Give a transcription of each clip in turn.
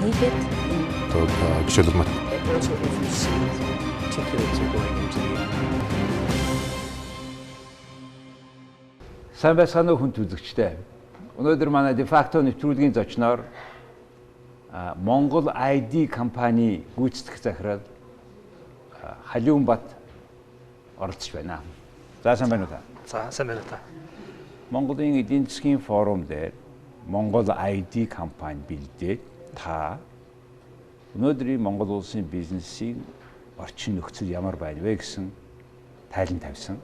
Нийгэд Одоо жишээлбэл Also, if you see particulates are going into the Сайн байцгаана уу хүн үзэгчдээ. Өнөөдөр манай Дефакто нэвтрүүлгийн зочноор Монгол ID компани гүйцэтгэх захирал Халиунбат оролцож байна. За, сайн байна уу та? За, сайн байна уу та. Монголын эдийн засгийн форум дээр Монгол ID компани бэлдээд та өнөөдрийн Монгол улсын бизнесийн орчин нөхцөл ямар байна вэ гэсэн тайлан тавьсан.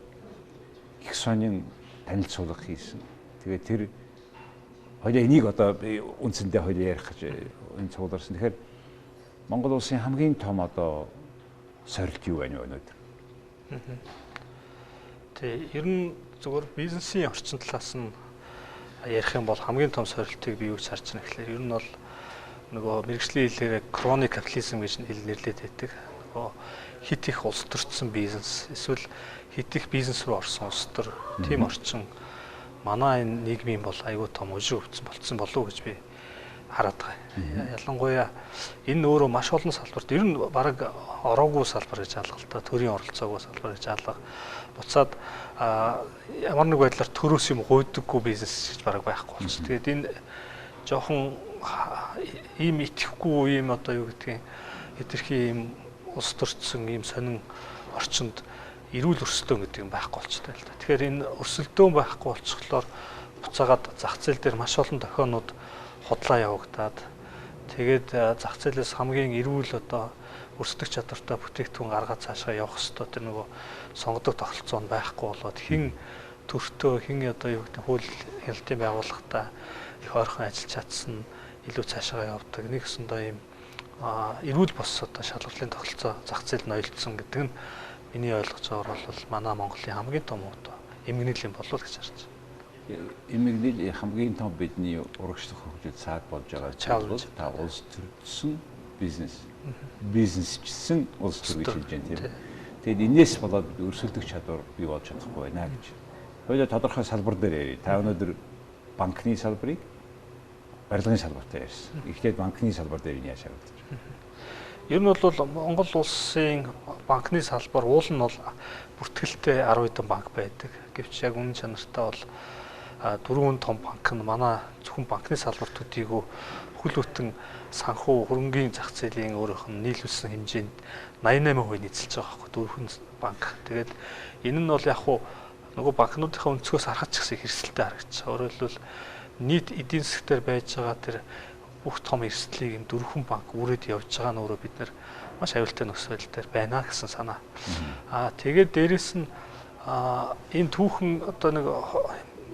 Их сонин танилцуулга хийсэн. Тэгээд тэр хоёлаа энийг одоо би үндсэндээ хоёлаа ярих гэж энэ цугларсан. Тэгэхээр Монгол улсын хамгийн том одоо сорилт юу байна вэ өнөөдөр? Тэг, ер нь зөвхөн бизнесийн орчин талаас нь ярих юм бол хамгийн том сорилтыг би юу гэж харж байна гэхлээр ер нь бол нөгөө мэргэжлийн хэлээр crony capitalism гэж нэрлэдэг байдаг. Нөгөө хит их улс төрчсөн бизнес эсвэл хит их бизнес рүү орсон улс төр, тийм орчин манай энэ нийгмийн бол айгүй том ужиг өвцөн болцсон болов уу гэж би хараад байгаа. Ялангуяа энэ өөрөө маш олон салбарт ер нь бараг ороогүй салбар гэж алга л та, төрийн оролцоогүй салбар гэж алга. Буцаад ямар нэг байдлаар төрөөс юм гуйдаггүй бизнес гэж бараг байхгүй болчих. Тэгээд энэ жоохон ийм итгэхгүй ийм одоо юу гэдгийг хэтэрхий ийм улс төрчсөн ийм сонин орчинд эрүүл өрсөлдөөн гэдэг юм байхгүй болчихтой л да. Тэгэхээр энэ өрсөлдөөн байхгүй болчихлоор буцаагаад зах зээл дээр маш олон дохионууд худлаа явагдаад тэгээд зах зээлээс хамгийн эрүүл одоо өрсөлдөх чадвартай бүтээгдэхүүн гаргаад цаашаа явах ёстой тэр нөгөө сонгодог тогтолцоо нь байхгүй болоод хэн төртөө хэн одоо юу гэдэг хууль хяналтын байгууллагатай их ойрхон ажиллаж чадсан илүү цаашаа явдаг. Нэг ёсондоо ийм эрүүл бос одоо шалгарлын тогтолцоо зах зээл ноёлдсон гэдэг нь миний ойлгож байгаагаар бол манай Монголын хамгийн том одоо эмгэнэл юм болов гэж харж байна. Эмгэнэл хамгийн том бидний урагшлах хөгжил цаад болж байгаа зүйл бол та улс төрсөн бизнес, бизнесчсэн улс төр гэж хэлж байна, тийм ээ. Тэгээд энэс болоод өрсөлдөх чадвар бий болж чадахгүй байна гэж. Хоёулаа тодорхой салбар дээр ярив. Та өнөөдөр банкны салбарыг барилгын салбартай ярьсан. Эхлээд банкны салбар дээр энэ яаж харагдаж байна? Ер нь бол Монгол улсын банкны салбар уул нь бол бүртгэлтэй 10 хэдэн банк байдаг. Гэвч яг үнэн чанартай бол дөрвөн том банк нь манай зөвхөн банкны салбар төдийгүй хөл бүтэн санхүү хөрөнгийн зах зээлийн өөрийнх нь нийлүүлсэн хэмжээнд 88% эзэлж байгаа байхгүй дөрвөн банк. Тэгээд энэ нь бол яг хуу нөгөө банкнуудынхаа өнцгөөс харахад ч гэсэн их эрсдэлтэй харагдчих. Өөрөөр хэлбэл нийт эдийн засгтэр байж байгаа тэр бүх том эрсдлийг энэ дөрвөн банк үүрээд явж байгаа нь өөрөө бид нар маш аюултай нөхцөл дээр байна гэсэн санаа. Тэгээд дээрэс нь энэ түүхэн одоо нэг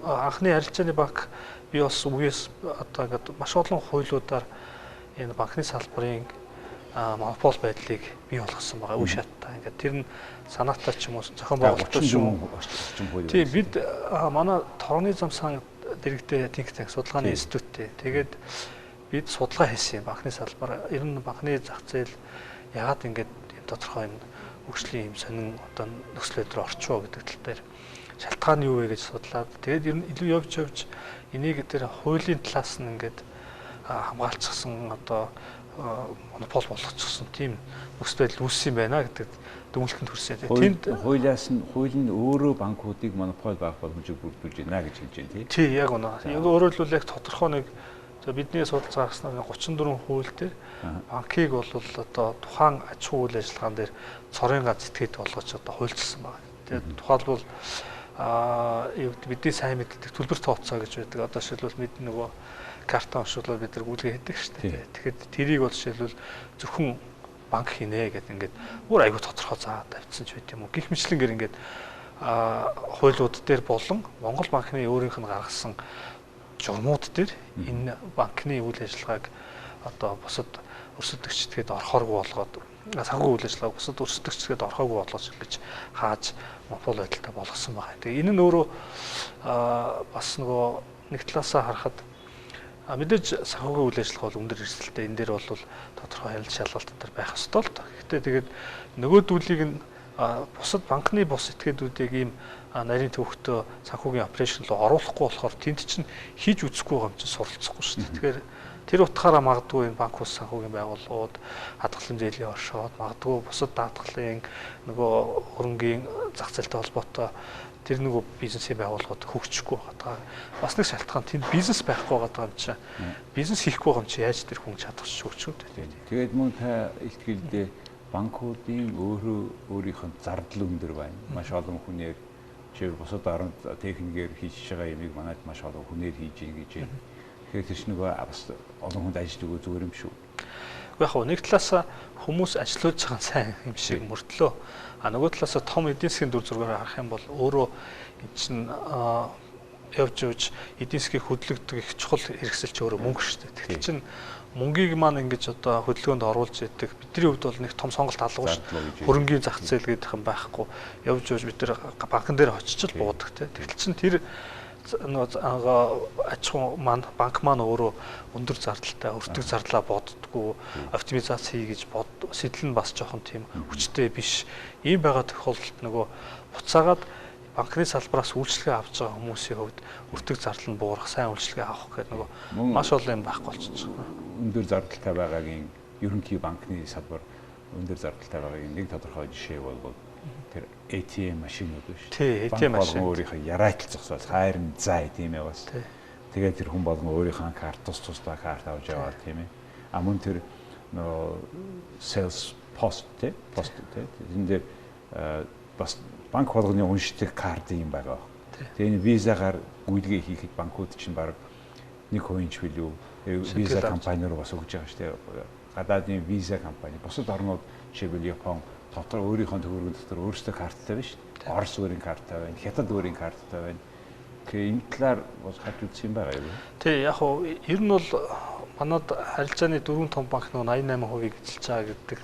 анхны арилжааны банк бий болсон үеэс одоо ингээд маш олон хуулиудаар энэ банкны салбарын монопол байдлыг бий болгосон байгаа үе шаттай. Ингээд тэр нь санаатай ч юм уу зохион байгуулалттай ч юм уу. Тийм, бид манай Торны зам сан дэрэгдээ think tank судалгааны институттэй. Тэгээд бид судалгаа хийсэн юм банкны салбар. Ер нь банкны зах зээл яагаад ингээд юм тодорхой юм хөгжлийн юм сонин одоо нөхцөл байдал руу орчихоо гэдэг тал дээр шалтгаан юу вэ гэж судлаад тэгээд ер нь илүү явж явж энийг тэр хуулийн талаас нь ингээд хамгаалчихсан одоо монопол болгочихсон тийм нөхцөл байдал үүссэн юм байна гэдэг дүгнэлтэнд хүрсэн. Тэнд хуулиас нь хууль нь өөрөө банкуудыг монопол байх боломжийг бүрдүүлж байна гэж хэлж байна, тий? Тий, яг үнэ. Яг өөрөөр хэлбэл яг тодорхой нэг бидний судалж гаргаснаар 34 хууль дээр банкыг бол одоо тухайн аж ахуйн үйл ажиллагаан дээр цорын гац этгээд болгож одоо хуульчилсан байна. Тэгээд тухайлбал бидний сайн мэддэг төлбөр тооцоо гэж байдаг. Одоо жишээлбэл бид нөгөө карта уншуулаад бид нар гүйлгээ хийдэг шүү дээ. Тэгэхээр тэрийг бол жишээлбэл зөвхөн банк хийнэ гэдэг ингээд өөр айгүй тодорхой заагаад тавьчихсан ч байт юм уу. Гэх мэтлэнгээр ингээд хуулиуд дээр болон Монгол банкны өөрийнх нь гаргасан журмууд дээр энэ банкны үйл ажиллагааг одоо бусад өрсөлдөгчдөд орохооргүй болгоод санхүү үйл ажиллагааг бусад өрсөлдөгчдөд орохооргүй болгож ингэж хааж монопол байдалтай болгосон байгаа. Тэгээ энэ нь өөрөө бас нөгөө нэг талаасаа харахад мэдээж санхүүгийн үйл ажиллагаа бол өндөр эрсдэлтэй. Энэ дээр бол тодорхой хяналт шалгалт энэ байх ёстой л доо. Гэхдээ тэгээд нөгөөдүүлийг нь бусад банкны бус этгээдүүдийг ийм нарийн төвхтөө санхүүгийн операшн руу оруулахгүй болохоор тэнд чинь хийж үзэхгүй байгаа юм чинь суралцахгүй шүү дээ. Тэгэхээр Тэр утгаараа магадгүй энэ банк ус санхүүгийн байгууллагууд хадгаламж зээлийн оршоод магадгүй бусад даатгалын нөгөө хөрөнгийн зах зээлтэй холбоотой тэр нөгөө бизнесийн байгууллагууд хөгжихгүй байгаа. Бас нэг шалтгаан тэнд бизнес байхгүй байгаа юм чинь. Бизнес хийхгүй байгаа юм чи яаж тэр хүн чадах хөгжих вэ? Тэгээд мөн та илтгэлдээ банкуудын өөрөө өөрийнх нь зардал өндөр байна. Маш олон хүнээр жишээ бусад оронд техникээр хийж байгаа юмыг манайд маш олон хүнээр хийж ийн гэж. Тэгэхээр тэр чинь нөгөө бас олон хүнд ажил өгөө зүгээр юм шүү. Үгүй яг нэг талаас хүмүүс ажилуулж байгаа нь сайн юм шиг мөртлөө а нөгөө талаас том эдийн засгийн дүр зургаар харах юм бол өөрөө эн чинь явж явж эдийн засгийг хөдлөгдөг их чухал хэрэгсэл чи өөрөө мөнгө шүү дээ. Тэгтэл чинь мөнгийг маань ингэж одоо хөдөлгөөнд оруулж идэг. Бидний хувьд бол нэг том сонголт алга шүү дээ. Хөрөнгийн зах зээл гэдэг юм байхгүй. Явж явж бид нар банкн дээр очиж л буудаг те. Тэгтэл чинь тэр нөгөө аж ахуй маань банк маань өөрөө өндөр зардалтай, өртөг зардлаа боддгоо, оптимизац хий гэж бод сэтэл нь бас жоохон тийм хүчтэй биш. Ийм байгаа тохиолдолд нөгөө буцаагаад банкны салбараас үйлчилгээ авч байгаа хүмүүсийн хувьд өртөг зардал нь буурах, сайн үйлчилгээ авах гэдэг нөгөө маш олон юм байхгүй болчихж байгаа. Өндөр зардалтай байгаагийн ерөнхий банкны салбар өндөр зардалтай байгаагийн нэг тодорхой жишээ бол тэр ATM машинууд биш. Тий, ATM машин өөрийнхөө яриайтал зогсоод хайрын зай тийм ээ бас. Тэгээд тэр хүн болгон өөрийнхөө карт тус тусдаа карт авч яваад тийм ээ. А мөн тэр нөгөө sales post тий, пост тий. Тэн дээр бас банк болгоны уншдаг карт юм байгаа. Тэгээ энэ визагаар гүйлгээ хийхэд банкуд чинь баг 1% ч билүү виза компани руу бас өгж байгаа шүү дээ. Гадаадын виза компани бусад орнууд жишээлбэл Япон дотор өөрийнхөө төгрөгөн дотор өөрсдөө карттай байна шүү дээ. Орос өөрийн карттай байна, Хятад өөрийн карттай байна. Тэгэхээр энэ талаар бас харж үзсэн юм байгаа юу? Тий, яг хуу ер нь бол манад харилцааны дөрвөн том банк нөгөө 88%-ийг эзэлж байгаа гэдэг.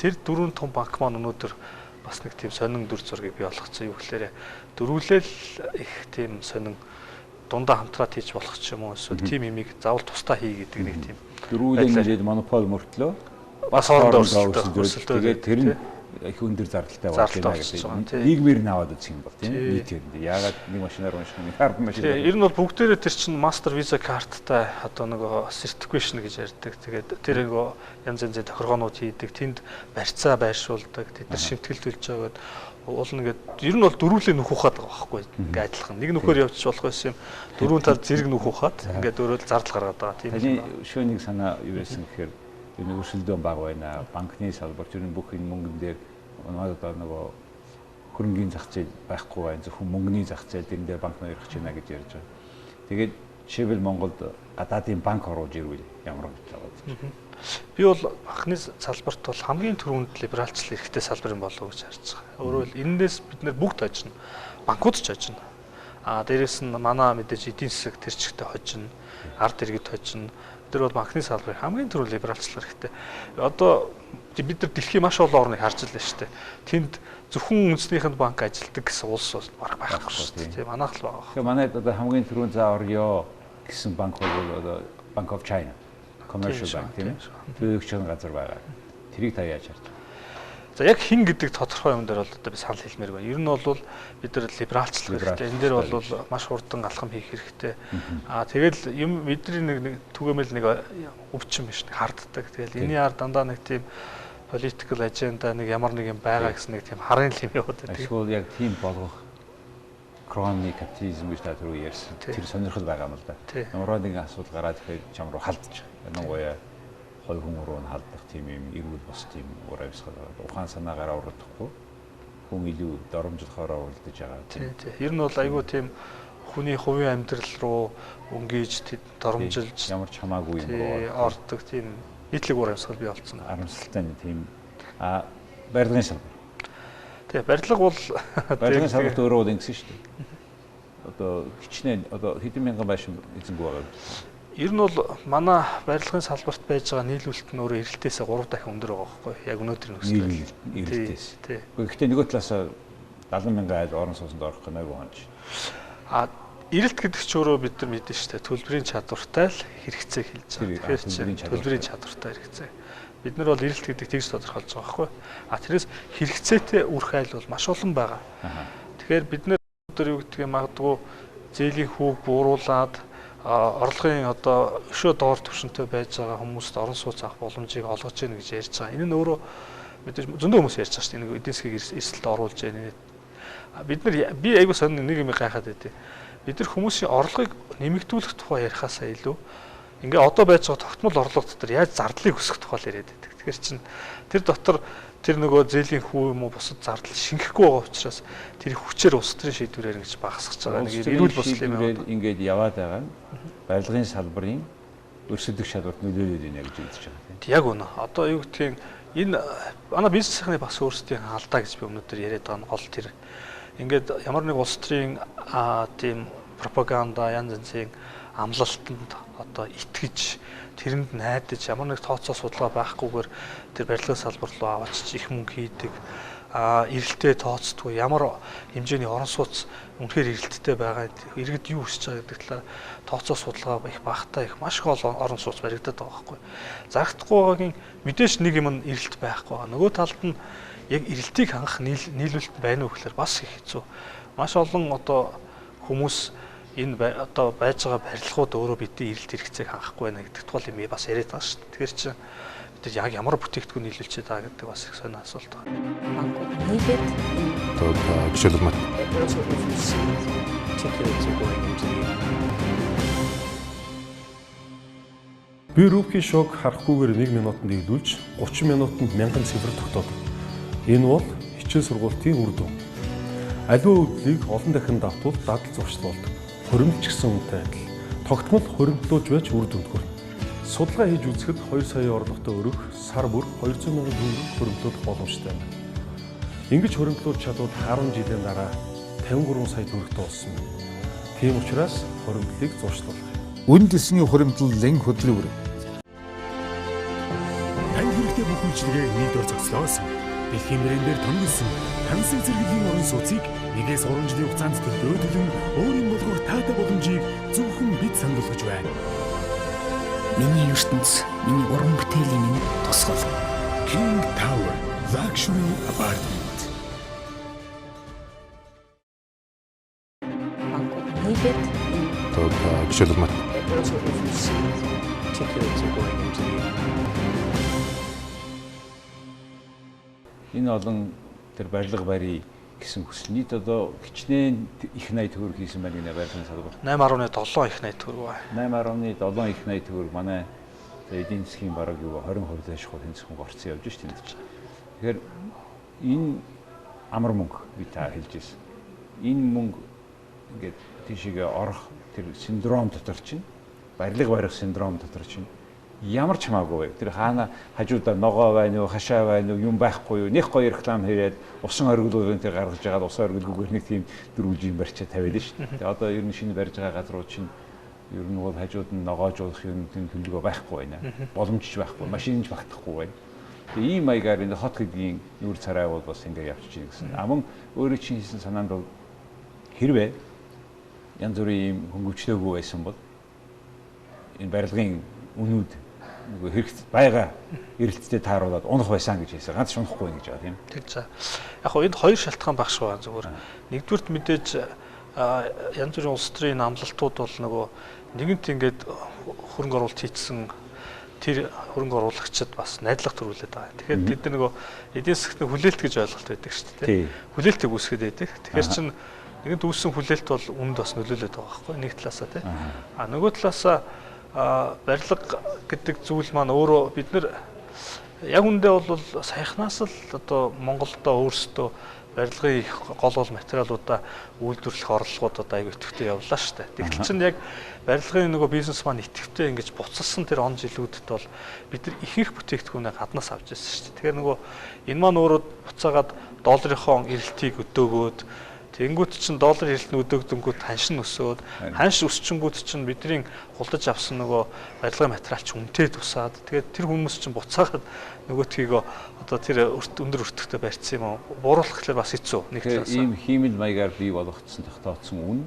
Тэр дөрвөн том банк маань өнөөдөр бас нэг тийм сонин дүр зургийг бий болгоцсон. Юу гэхээр дөрвөлэл их тийм сонин дундаа хамтраад хийж болох ч юм уу эсвэл тийм имийг заавал тусдаа хий гэдэг нэг тийм дөрвөлэн нэрээд монопол мөртлөө бас хоорондоо өрсөлдөө. Тэгээд тэр нь их өндөр зардалтай болж байна гэдэг. Нийгмээр нь аваад үзэх юм бол тийм нийтээр нь. Яагаад нэг машинаар унших нэг карт машин. Тийм ер нь бол бүгдээрээ тэр чинь Master Visa карттай одоо нөгөө certification гэж ярьдаг. Тэгээд тэр нөгөө янз янзын тохиргоонууд хийдэг. Тэнд барьцаа байршуулдаг. Тэд нар шимтгэл төлж байгаад уул нэгээд ер нь бол дөрвөлээ нүх ухаад байгаа байхгүй ингээ адилхан. Нэг нүхээр явчих болох байсан юм. Дөрвөн тал зэрэг нүх ухаад ингээд өөрөө зардал гаргаад байгаа. Тийм. Таны шөөнийг санаа юу байсан гэхээр энэ өрсөлдөөн бага байна. Банкны салбар тэр бүх энэ мөнгөн дээр одоо нөгөө хөрөнгийн зах зээл байхгүй байна. Зөвхөн мөнгөний зах зээл тэрэн дээр банк нойрох гэж байна гэж ярьж байгаа. Тэгээд жишээлбэл Монголд гадаадын банк оруулж ирвэл ямар гэж байгаа. Би бол банкны салбарт бол хамгийн түрүүнд либералчлал эрхтэй салбар юм болов уу гэж харж байгаа. Өөрөөр хэлбэл энээс бид нэр бүгд хожино. Банкуд ч хожино. А дээрэс нь манай мэдээж эдийн засаг тэр чигтээ хожино. Ард иргэд хожино. Тэр бол банкны салбарыг хамгийн түрүүнд либералчлах хэрэгтэй. Одоо бид нар дэлхийн маш олон орныг харж л байна шүү дээ. Тэнд зөвхөн үндэснийхэнд банк ажилтдаг гэсэн улс бол бараг байхгүй шүү дээ. Тийм манайх л байгаа. Тэгэхээр манайд одоо хамгийн түрүүнд за орё гэсэн банк бол одоо Bank of China, Commercial Bank тийм ээ. Төлөөлөгч газар байгаа. Тэрийг та яаж харж байна? За яг хин гэдэг тодорхой юм дээр бол одоо би санал хэлмээр байна. Ер нь бол бид нар либералчлах хэрэгтэй. Энэ дээр бол маш хурдан алхам хийх хэрэгтэй. Аа тэгэл юм бидний нэг түгээмэл нэг өвчин биш нэг харддаг. Тэгэл энэний ар дандаа нэг тийм political agenda нэг ямар нэг юм байгаа гэсэн нэг тийм харын л юм яваад байдаг. Эсвэл яг тийм болгох крони капитализм гэж та түрүү ярьсан. Тэр сонирхол байгаа юм л да. Ямар нэгэн асуудал гараад ирэхэд чам руу халдчих. Ялангуяа хувь хүн рүү нь халдах тийм юм эрүүл бос тийм уур амьсгал байгаа. Ухаан санаагаар урдахгүй хүн илүү доромжлохоор уралдаж байгаа. Тийм. Ер нь бол айгүй тийм хүний хувийн амьдрал руу өнгийж доромжилж ямар ч хамаагүй юм руу ордог тийм нийтлэг уур амьсгал бий болсон. Харамсалтай нь тийм барилгын салбар. Тийм барилга бол барилгын салбарт өөрөө бол ингэсэн шүү дээ. Одоо хичнээн одоо хэдэн мянган байшин эзэнгүй байгаа. Ер нь бол манай барилгын салбарт байж байгаа нийлүүлэлт нь өөрөө эрэлтээсээ 3 дахин өндөр байгаа байхгүй яг өнөөдрийн нөхцөл байдал. Эрэлтээс. Гэхдээ нөгөө талаас 70 мянган айл орон сууцнд орох гэнэгүй хонж. А эрэлт гэдэг чинь өөрөө бид нар мэднэ шүү дээ. Төлбөрийн чадвартай л хэрэгцээ хэлж байгаа. Тэгэхээр төлбөрийн чадвартай хэрэгцээ. Бид нар бол эрэлт гэдэг тэгж тодорхойлж байгаа байхгүй. А тэрээс хэрэгцээтэй үрх айл бол маш олон байгаа. Тэгэхээр бид нар өнөөдөр юу гэдгийг магадгүй зээлийн хүүг бууруулад орлогын одоо өшөө доор түвшинтэй байж байгаа хүмүүст орон сууц авах боломжийг олгож гэнэ гэж ярьж байгаа. Энэ нь өөрөө мэдээж зөндөө хүмүүс ярьж байгаа шүү дээ. Нэг эдийн засгийг эрсдэлд оруулж гэнэ. Бид нар би айгүй сонин нэг юм гайхаад байдیں۔ Бид нар хүмүүсийн орлогыг нэмэгдүүлэх тухай ярихаасаа илүү ингээ одоо байж байгаа тогтмол орлого дотор яаж зардлыг өсгөх тухай л яриад байдаг. Тэгэхээр чин тэр дотор тэр нөгөө зээлийн хүү юм уу бусад зардал шингэхгүй байгаа учраас тэр хүчээр улс төрийн шийдвэрээр ингэж багасгаж байгаа. Нэг эрүүл босол юм байна. Ингээд яваад байгаа нь барилгын салбарын өрсөлдөх чадварт нөлөөлөд байна гэж үзэж байгаа тийм. Яг үнэ. Одоо юу гэдгийг энэ манай бизнесийнхний бас өөрсдийн алдаа гэж би өнөөдөр яриад байгаа нь гол тэр. Ингээд ямар нэг улс төрийн тийм пропаганда янз янзын амлалтанд одоо итгэж тэрэнд найдаж ямар нэг тооцоо судалгаа байхгүйгээр тэр барилгын салбар руу аваачиж их мөнгө хийдэг, эрэлтээ тооцдгүй, ямар хэмжээний орон сууц үнэхээр эрэлттэй байгаа, иргэд юу хүсэж байгаа гэдэг талаар тооцоо судалгаа их багатай, их маш их олон орон сууц баригдаад байгаа байхгүй. Зарагдахгүй байгаагийн мэдээж нэг юм нь эрэлт байхгүй байгаа. Нөгөө талд нь яг эрэлтийг хангах нийлүүлэлт байна уу гэхээр бас их хэцүү. Маш олон одоо хүмүүс энэ одоо байж байгаа барилгууд өөрөө бидний эрэлт хэрэгцээг хангахгүй байна гэдэг тухай юм бас яриад байгаа шүү дээ. Тэгэхээр чинь бид яг ямар бүтээгдэхүүн нийлүүлчихэд байгаа гэдэг бас их сонир асуулт байна. Банкуд нийлээд жишээлбэл би Рубки шок харахгүйгээр 1 минутанд нийлүүлж 30 минутанд 1000 цифр тогтоодог. Энэ бол хичээл сургуулийн үр дүн. Аливаа үйлдэлийг олон дахин давтвал дадал зуршил болдог. Хуримтлж гэсэн үнэтэй адил. Тогтмол хуримтлуулж байж үр дүнд хүрнэ. Судалгаа хийж үзэхэд 2 сая орлоготой өрөх сар бүр 200 мянган төгрөг хуримтлуулах боломжтой байна. Ингэж хуримтлуулж чадвал 10 жилийн дараа 53 сая төгрөгтэй болсон байна. Тийм учраас хуримтлалыг зуршлуулах. Үн дэсний хуримтлал лэн хөдлөн үрэг. Танд хэрэгтэй бүх үйлчилгээ нэг дор зогслоос дэлхийн брэндээр дээр тоногдсон тансаг зэрэглэлийн орон сууцыг 1-3 жилийн хугацаанд төлбөрөө төлөн өөрийн болгох таатай боломжийг зөвхөн бид санал болгож байна. Миний ертөнц, миний уран бүтээлийн минь тусгал. King Tower Luxury Apartment. Банкуд нийлээд жишээлбэл энэ олон тэр барилга барья гэсэн хүсэл нийт одоо хичнээн их 80 төгрөг хийсэн байна гэнэ барилгын салбар. 8.7 их 80 төгрөг байна. 8.7 их 80 төгрөг манай эдийн засгийн бараг юу 20% зайшгүй тэнцвэрхэн горцсон явж шít энд чинь. Тэгэхээр энэ амар мөнгө би та хэлж ирсэн. Энэ мөнгө ингээд тийшээгээ орох тэр синдром дотор чинь барилга барих синдром дотор чинь ямар ч хамаагүй байв. Тэр хаана хажуудаа ногоо байна уу, хашаа байна уу, юм байхгүй юу? Нэг гоё реклам хийрээд усан оргилуулын тэр гаргаж байгаад усан оргилгүйгээр нэг тийм дөрвөлжийн барьчаа тавиад шүү дээ. Тэгээ одоо ер нь шинэ барьж байгаа газрууд чинь ер нь бол хажууд нь ногоожуулах юм тийм төлөвлөгөө байхгүй байна. Боломж ч байхгүй, машин ч багтахгүй байна. Тэгээ ийм маягаар энэ хот гэдгийн нүүр царай бол бас ингэ явчих чинь гэсэн. А мөн өөрөө чинь хийсэн санаанд бол хэрвээ янз бүрийн ийм хөнгөвчлөөгүй байсан бол энэ барилгын үнүүд нөгөө хэрэгц байгаа эрэлттэй тааруулаад унах байсан гэж хэлсэн. Ганц ч унахгүй гэж байгаа тийм. Тэг за. Яг хоо энд хоёр шалтгаан байх шиг байна зүгээр. Нэгдүгüрт мэдээж янз бүрийн улс төрийн амлалтууд бол нөгөө нэгэнт ингээд хөрөнгө оруулалт хийсэн тэр хөрөнгө оруулагчид бас найдлага төрүүлээд байгаа. Тэгэхээр тэд нар нөгөө эдийн засгт хүлээлт гэж ойлголт байдаг шүү дээ. Хүлээлтийг үүсгээд байдаг. Тэгэхээр чин нэгэнт үүссэн хүлээлт бол үнэд бас нөлөөлөд байгаа байхгүй нэг талаасаа тий. А нөгөө талаасаа барилга гэдэг зүйл маань өөрөө бид нар яг үндэ бол саяхнаас л одоо Монголдо өөрсдөө барилгын их гол гол материалуудаа үйлдвэрлэх орлогууд одоо аягүй идэвхтэй явлаа шүү дээ. Тэгтэл чинь яг барилгын нөгөө бизнес маань идэвхтэй ингэж буцалсан тэр он жилүүдэд бол бид нар ихэнх бүтээгдэхүүнээ гаднаас авч ирсэн шүү дээ. Тэгэхээр нөгөө энэ маань өөрөө буцаагаад долларынхоо эрэлтийг өдөөгөөд Тэнгүүт чинь доллар эрэлт нь өдөөгдөнгүүт ханш нь өсөөд ханш өсчөнгүүт чинь бидний худалдаж авсан нөгөө барилгын материал чинь үнэтэй тусаад тэгээд тэр хүмүүс чинь буцаагаад нөгөөтгийг одоо тэр өндөр өртөгтэй барьсан юм уу бууруулах гэхлээр бас хэцүү нэг талаас. Ийм хиймэл маягаар бий болгогдсон тогтооцсон үн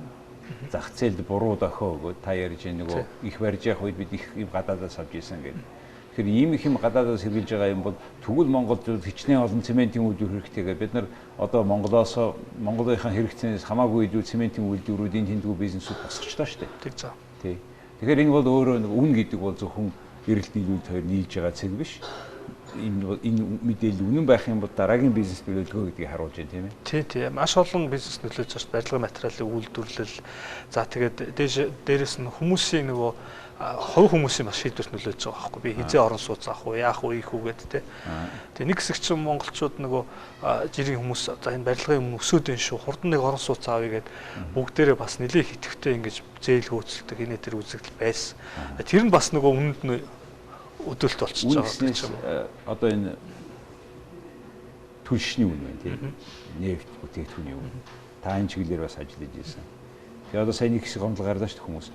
зах зээлд буруу дохио өгөөд та ярьж байгаа нөгөө их барьж явах үед бид их юм гадаадаас авч ирсэн гэдэг. Тэгэхээр ийм их юм гадаадаас хэрэглэж байгаа юм бол тэгвэл Монголд хичнээн олон цементийн үйлдвэр хэрэгтэйгээ бид нар одоо Монголоос Монголынхаа хэрэгцээнээс хамаагүй илүү цементийн үйлдвэрүүдийн тэндгүү бизнесүүд босгочлоо шүү дээ. Тэг за. Тий. Тэгэхээр энэ бол өөрөө нэг үн гэдэг бол зөвхөн эрэлт нийлүүлэлт хоёр нийлж байгаа цэг биш. Энэ мэдээлэл үнэн байх юм бол дараагийн бизнес нөлөөлгөө гэдгийг харуулж байна, тийм ээ. Тий. Маш олон бизнес нөлөөлж байгаа шүү. Барилгын материалын үйлдвэрлэл. За тэгээд дээрэс нь хүмүүсийн нөгөө хувь хүмүүсийн бас шийдвэрт нөлөөлж байгаа байхгүй. Би хизээ орон сууц авах уу, яах уу, ийх үү гэд тэ. Тэгээ нэг хэсэг чинь монголчууд нөгөө жирийн хүмүүс за энэ барилгын юм өсөөд энэ шүү. Хурдан нэг орон сууц авъя гэд бүгдээрээ бас нэлээд идэвхтэй ингэж зээл хөөцөлдөг инээ тэр үзэгдэл байсан. Тэр нь бас нөгөө үнэнд нь өдөлт болчихж байгаа гэж юм. Одоо энэ түлшний үн байна, тийм. Нефть бүтээгдэхүүний үн. Та энэ чиглэлээр бас ажиллаж ирсэн. Тэгээ одоо сая нэг хэсэг гомдол гарлаа шүү дээ хүмүүс.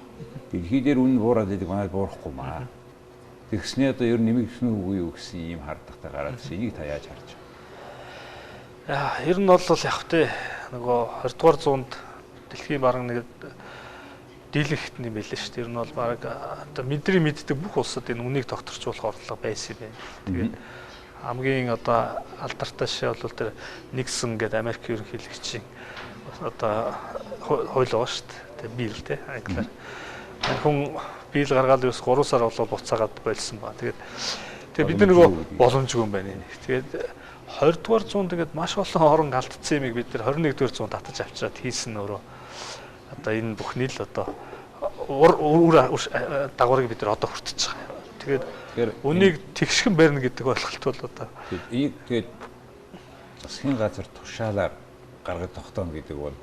Дэлхий дээр үн буураад байдаг, манайд буурахгүй маа. Тэгснээ одоо ер нь нэмэгдсэн үгүй юу гэсэн ийм хардлагатай гараад ирсэн. Энийг та яаж харж байна? Яа, ер нь бол яг тэ нөгөө 20 дугаар зуунд дэлхийн баран нэг дийлэнхт юм байлээ шүү дээ. Ер нь бол бараг одоо мэдрийн мэддэг бүх улсад энэ үнийг тогтворчуулах орлого байсан юм байна. Тэгээд хамгийн одоо алдартай жишээ бол тэр Никсон гэдэг Америк ерөнхийлөгчийн одоо хууль байгаа шүү дээ. Тэр бийл те англиар. Хүн бийл гаргаад ерөөс 3 сар болоод буцаагаад болсон ба. Тэгээд бид нар нөгөө боломжгүй юм байна. Тэгээд 20 дугаар зуунд тэгээд маш олон орон алдсан юмыг бид нар 21 дугаар зуунд татаж авчираад хийсэн өөрөө одоо энэ бүхний л одоо үр дагаврыг бид нар одоо хүртэж байгаа. Тэгээд үнийг тэгшхэн барина гэдэг ойлголт бол одоо энийг тэгээд засгийн газар тушаалаар гаргаж тогтооно гэдэг бол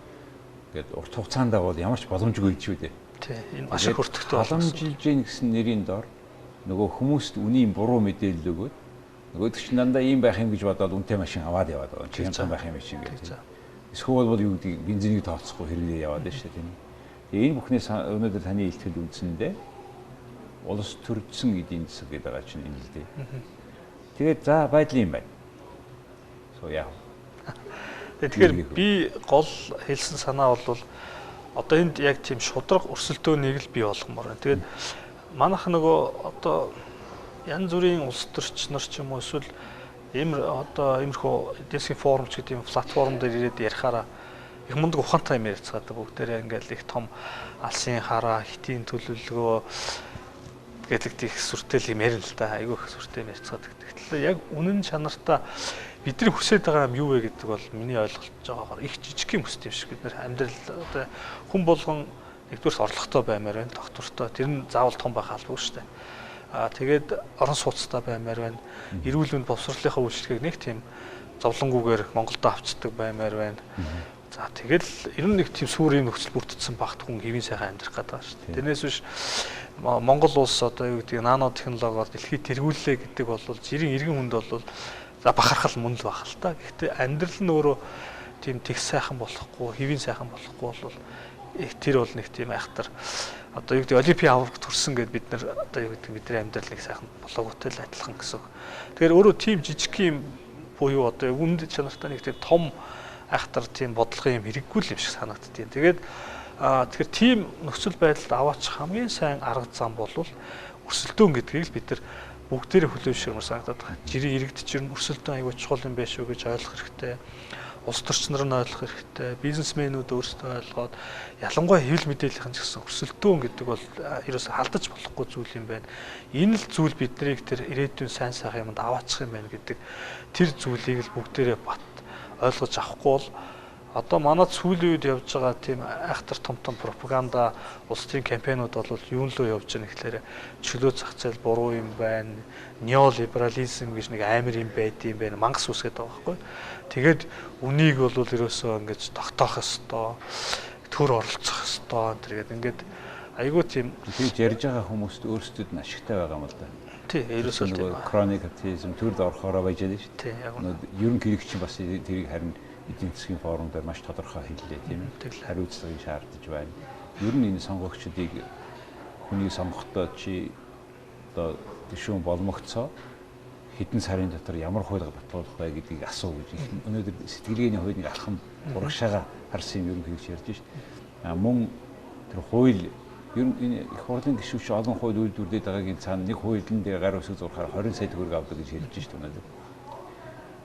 тэгээд урт хугацаанд бол ямар ч боломжгүй гэж үү дээ. Тий, энэ маш их өртөгтэй боломжилж гин гэсэн нэрийн дор нөгөө хүмүүст үнийн буруу мэдээлэл өгөөд нөгөөдөг чинь дандаа ийм байх юм гэж бодоод үнэтэй машин аваад яваад байгаа. Чи хямдхан байх юм чинь гэдэг. Эсвэл бол юу гэдгийг бензинийг тооцохгүй хэрэглээ яваад байна шүү дээ, тийм ээ. Тэгээ энэ бүхнээс өнөөдөр таны илтгэл үндсэндээ улс төрдсөн эдийн засаг гэдэг байгаа чинь энэ л дээ. Тэгээд за байдал юм байна. So яа. Тэгэхээр би гол хэлсэн санаа бол одоо энд яг тийм шударга өрсөлдөөнийг л бий болгомоор байна. Тэгээд манайх нөгөө одоо янз бүрийн улс төрч нар ч юм уу эсвэл одоо иймэрхүү эдийн засгийн форум ч гэдэг юм платформ дээр ирээд ярихаараа их мундаг ухаантай юм ярьцгаадаг. Бүгдээрээ ингээл их том алсын хараа, хитийн төлөвлөгөө гэдэг их сүртэл юм ярина л да. Айгүй их сүртэй юм ярьцгаадаг. Тэгэхээр яг үнэн чанартаа бидний хүсэж байгаа юм юу вэ гэдэг бол миний ойлголт байгаагаар их жижиг юм хүсдэг юм шиг. Бид нэр амьдрал одоо хүн болгон нэгдүгээрс орлоготой баймаар байна, тогтвортой. Тэр нь заавал том байх албагүй шүү дээ. Аа тэгээд орон сууцтай баймаар байна. Эрүүл мэнд боловсролынхаа үйлчилгээг нэг тийм зовлонгүйгээр Монголдо авчдаг баймаар байна. За тэгэл ер нь нэг тийм сүр юм нөхцөл бүрдсэн багт хүн хэвийн сайхан амьдрах гэдэг байгаа шүү дээ. Тэрнээс биш Монгол улс одоо юу гэдэг нано технологиор дэлхийд тэргүүллээ гэдэг бол жирийн иргэн хүнд бол за бахархал мөн л байх л та. Гэхдээ амьдрал нь өөрөө тийм тэг сайхан болохгүй, хэвийн сайхан болохгүй бол тэр бол нэг тийм айхтар одоо юу гэдэг олимпийн аварга төрсөн гэд бид нар одоо юу гэдэг бидний амьдрал нэг сайхан болоогүйтэй л адилхан гэсэн үг. Тэгэхээр өөрөө тийм жижиг юм буюу одоо үнд чанартай нэг тийм том айхтар тийм бодлогын юм хэрэггүй л юм шиг санагддیں۔ Тэгээд тэгэхээр тийм нөхцөл байдалд аваачих хамгийн сайн арга зам бол өрсөлдөөн гэдгийг л бид нар бүгдээрээ хүлээн зөвшөөрмөр санагдаад байгаа. Жирийн иргэд чинь өрсөлдөөн аягүй чухал юм байна шүү гэж ойлгох хэрэгтэй. Улс төрч нар нь ойлгох хэрэгтэй. Бизнесмэнүүд өөрсдөө ойлгоод ялангуяа хэвлэл мэдээллийн ч гэсэн өрсөлдөөн гэдэг бол ерөөсөө алдаж болохгүй зүйл юм байна. Энэ л зүйл биднийг тэр ирээдүйн сайн сайхан юмд аваачих юм байна гэдэг тэр зүйлийг л бүгдээрээ бат ойлгож авахгүй бол одоо манай сүүлийн үед явж байгаа тийм айхтар том том пропаганда улс төрийн кампайнууд бол юун лөө явж байгаа гэхлээр чөлөө зах зээл буруу юм байна, неолиберализм гэж нэг амар юм байд юм байна, мангас үсгээд байгаа байхгүй. Тэгээд үнийг бол ерөөсөө ингэж тогтоох ёстой, төр оролцох ёстой энэ гэдэг ингээд айгүй тийм тэгж ярьж байгаа хүмүүст өөрсдөд нь ашигтай байгаа юм л да. Тий, ерөөсөө тийм хроник капитализм төрд орохороо байж байгаа шүү дээ. Тий, яг ерөнхийлөгч чинь бас тэрийг харин эдийн засгийн форум дээр маш тодорхой хэллээ, тийм ээ. Хариуцлагыг шаардаж байна. Ер нь энэ сонгогчдыг хүнийг сонгохдоо чи одоо гишүүн болмогцоо хэдэн сарын дотор ямар хууль батлуулах вэ гэдгийг асуу гэж өнөөдөр сэтгэлгээний хуулийг алхам урагшаага харсан юм ерөнхийлөгч ярьж шít. А мөн тэр хууль ер нь энэ их хурлын гишүүн чи олон хууль үйлдвэрлээд байгаагийн цаана нэг хуулийн дээр гар үсэг зурхаар 20 сая төгрөг авдаг гэж хэлж шít өнөөдөр.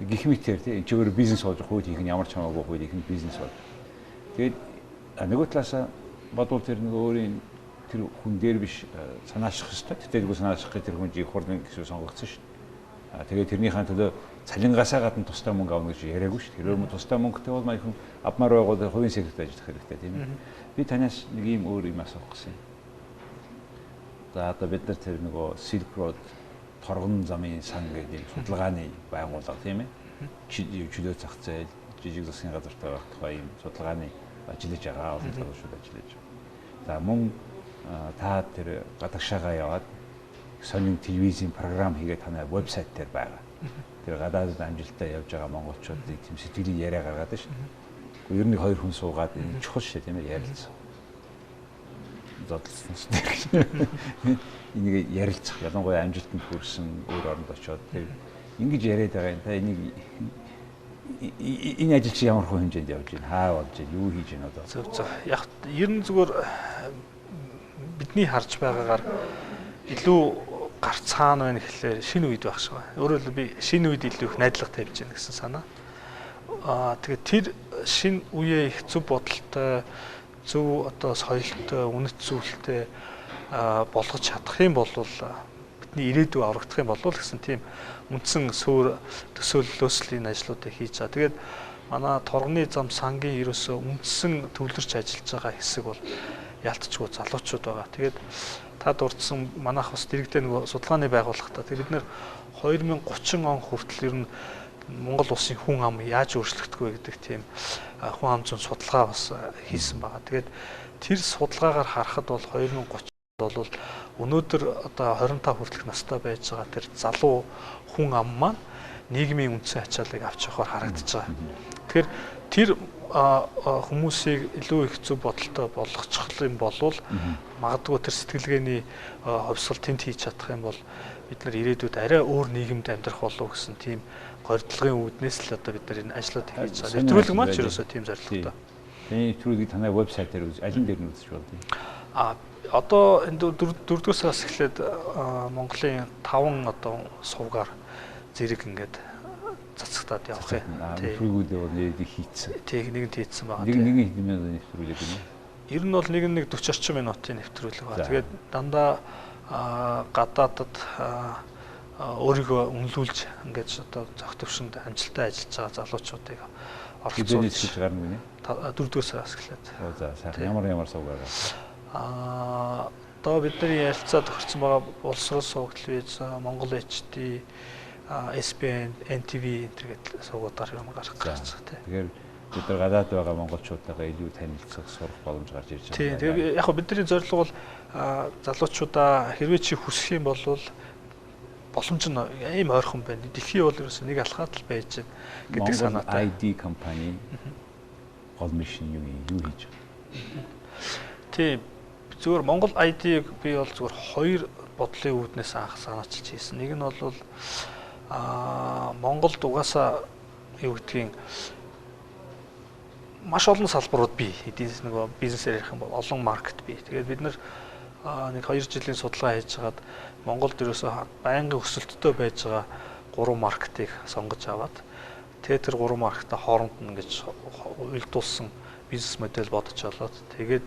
Гэх мэтээр тийм чи өөрөө бизнес болж хууль хийх нь ямар ч хамаагүй хууль хийх нь бизнес болж. Тэгээд нөгөө талаасаа бодвол тэр нэг өөрийн Тэр хүн дээр биш санааших ёстой. Тэгтээ санааших тэр хүн их хурлын гишүүн сонгогдсон шүү дээ. Тэгээд тэрнийхээ төлөө цалингаасаа гадна тусдаа мөнгө авна гэж яриаггүй шүү дээ. Хэрвээ тусдаа мөнгөтэй бол маяг хүн авмаар байгуул хувийн секторт ажиллах хэрэгтэй тийм ээ. Би танаас нэг ийм өөр юм асуух гэсэн. За одоо бид нар тэр нөгөө Silk Road торгон замын сан гэдэг юм судалгааны байгууллага тийм ээ. Чөлөө зах зээл, жижиг засгийн газартай байх тухай ийм судалгааны ажиллаж байгаа, олон залуучууд ажиллаж байгаа. За мөн та тэр гадагшаага яваад сонин телевизийн програм хийгээд танай вебсайт дээр байгаа. Тэр гадаадд амжилттай явж байгаа монголчуудыг тийм сэтгэлийн яриа гаргаад шүү дээ. Ер нь хоёр хүн суугаад энэ чухал шүү тийм ээ ярилцсан. Зодлсон шүү. Энийг ярилцах ялангуяа амжилтанд хүрсэн өөр оронд очиод тэр ингэж яриад байгаа юм. Та энийг энэ ажил чи ямар хөө хэмжээнд явж байна? Хаа болж байна? Юу хийж байна одоо? Зөв зөв. Яг ер нь зүгээр бидний харж байгаагаар илүү гар цаана байна гэхлээр шинэ үед байх шиг байна. Өөрөөр хэлбэл би шинэ үед илүү их найдлага тавьж байна гэсэн санаа. Тэгээд тэр шинэ үеэ их зөв бодолтой, зөв одоо соёлтой, үнэт зүйлтэй болгож чадах юм бол бидний ирээдүй аврагдах юм болов гэсэн тийм үндсэн суурь төсөөллөөс л энэ ажлуудыг хийж байгаа. Тэгээд манай торгоны зам сангийн ерөөсөө үндсэн төвлөрч ажиллаж байгаа хэсэг бол ялтчгүй залуучууд байгаа. Тэгээд та дурдсан манайх бас дэрэгдээ нөгөө судалгааны байгууллагатай. Тэгээд бид нэр 2030 он хүртэл ер нь Монгол улсын хүн ам яаж өөрчлөгдөх вэ гэдэг тийм хүн ам зүйн судалгаа бас хийсэн байгаа. Тэгээд тэр судалгаагаар харахад бол 2030 бол өнөөдөр одоо 25 хүртэлх настай байж байгаа тэр залуу хүн ам маань нийгмийн үндсэн ачааллыг авч явахаар харагдаж байгаа. Тэгэхээр тэр хүмүүсийг илүү их зөв бодолтой болгочих юм болвол магадгүй тэр сэтгэлгээний хувьсгал тэнд хийж чадах юм бол бид нар ирээдүйд арай өөр нийгэмд амьдрах болов гэсэн тийм горилгын үүднээс л одоо бид нар энэ ажлуудыг хийж байгаа. Нэвтрүүлэг маань ч ерөөсөө тийм зорилготой. Таны нэвтрүүлгийг танай вебсайт дээр аль дээр нь үзэж болдог юм? Одоо энэ дөрөвдүгээр сараас эхлээд Монголын 5 одоо сувгаар зэрэг ингээд цацагтаад явах юм. Нэвтрүүлгүүдээ бол нэг хийцэн. Тийм, нэг нь хийцэн байгаа. Нэг хэдэн минутын нэвтрүүлэг юм уу? Ер нь бол нэг нь 40 орчим минутын нэвтрүүлэг байна. Тэгээд дандаа гадаадад өөрийгөө үнэлүүлж ингээд одоо зохи төвшөнд амжилттай ажиллаж байгаа залуучуудыг оролцуулж хийж гарна гинэ. Дөрөвдүгээр сараас эхлээд. За сайхан ямар сувгаар байна? Одоо бидний ярилцаа тохирсон байгаа Боловсрол суваг телевиз, Монгол HD, SBN, NTV энэ гэдэг сувгуудаар юм гарах гэж байгаа тийм. Тэгэхээр бид нар гадаад байгаа монголчуудтайгаа илүү танилцах, сурах боломж гарч ирж байгаа. Тийм. Тэгээ яг бидний зорилго бол залуучуудаа хэрвээ чи хүсэх юм бол боломж нь ийм ойрхон байна. Дэлхий бол ерөөсөө нэг алхаад л байж байна гэдэг санаатай. ID компани гол мишн юу хийж байгаа? Тийм. Зүгээр Монгол ID-г би бол зүгээр хоёр бодлын үүднээс анх санаачилж хийсэн. Нэг нь бол Монголд угаасаа юу гэдгийг маш олон салбарууд бий. Эдийн нөгөө бизнесээр ярих юм бол олон маркет бий. Тэгээд бид нар нэг 2 жилийн судалгаа хийж хагаад Монголд ерөөсөө байнгын өсөлттэй байж байгаа 3 маркетыг сонгож аваад тэгээд тэр 3 маркетаа хооронд нь ингэж уялдуулсан бизнес модель бодож олоод тэгээд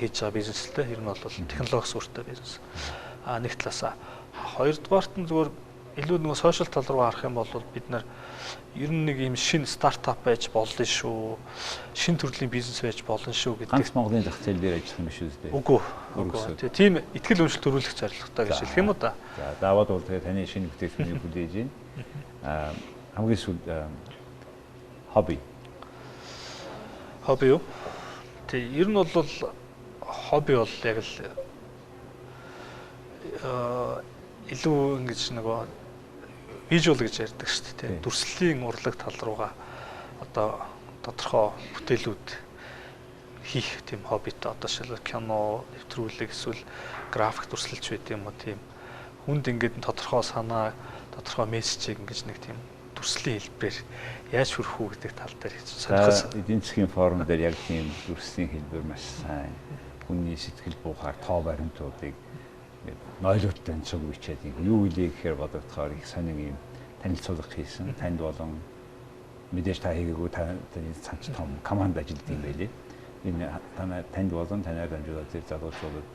хийж байгаа бизнес л дээ. Ер нь бол технологи сүртэй бизнес. Нэг талаасаа хоёрдугаарт нь зүгээр илүү нөгөө сошиал тал руу харах юм бол бид нар ер нь нэг ийм шинэ стартап байж болно шүү. Шинэ төрлийн бизнес байж болно шүү гэдэг. Ганц Монголын зах зээл дээр ажиллах юм биш үү? Үгүй. Тийм итгэл үнэмшил төрүүлэх зорилготой гэж хэлэх юм уу да. За даваад бол тэгээ таны шинэ бүтээгдэхүүнийг хүлээж байна. Хамгийн сүүлд хобби. Хобби юу? Тэг ер нь бол хобби бол яг л илүү ингэж нөгөө вижюал гэж ярьдаг шүү дээ. Дүрслийн урлаг тал руугаа одоо тодорхой бүтээлүүд хийх тийм хоббитой одоо шил кино, нэвтрүүлэг эсвэл график дүрслэлч байт юм уу тийм хүнд ингээд тодорхой санаа, тодорхой мессежийг ингэж нэг тийм дүрслийн хэлбэрээр яаж хүрэх үү гэдэг тал дээр сонирхол. Эдийн засгийн форум дээр яг тийм дүрслийн хэлбэр маш сайн хүний сэтгэл буухаар тоо баримтуудыг ингээд нойлуудтай цуг бичээд юу илээ гэхээр бодогдохоор их сонин юм танилцуулга хийсэн. Танд болон мэдээж та хийгээгүй таны цанч том команд ажилд юм байлээ. Энэ танд болон танаар дамжуулаад тэр залуучуудад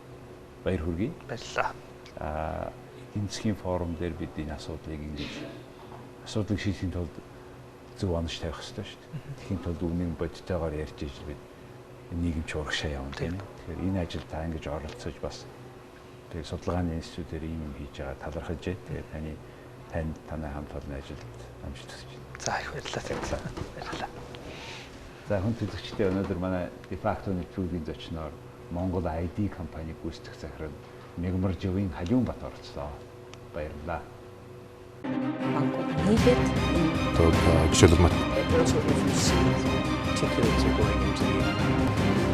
Баяр хүргэе. Баярлалаа. Эдийн засгийн форум дээр бид энэ асуудлыг ингэж асуудлыг шийдэхин тулд зөв онош тавих ёстой шүү дээ. Тэгэхийн тулд үнэн бодитойгоор ярьж иж бид нийгэмч урагшаа явна, тийм ээ. Тэгэхээр энэ ажил та ингэж оролцож, бас тэг судалгааны институтээр ийм юм хийж байгаа талархаж байна. Тэгээд танд танай хамт олон ажилд амжилт хүсэж байна. За, их баярлалаа. Баярлалаа. За, хүн төлөгчдөө, өнөөдөр манай Дефакто нэвтрүүлгийн зочноор Монгол ID компаниг гүйцэтгэх захирал Мегмарживын Халиун Бат оролцлоо. Баярлалаа. Нийгэд Одоо жишээлбэл And also if you see tickets are going into the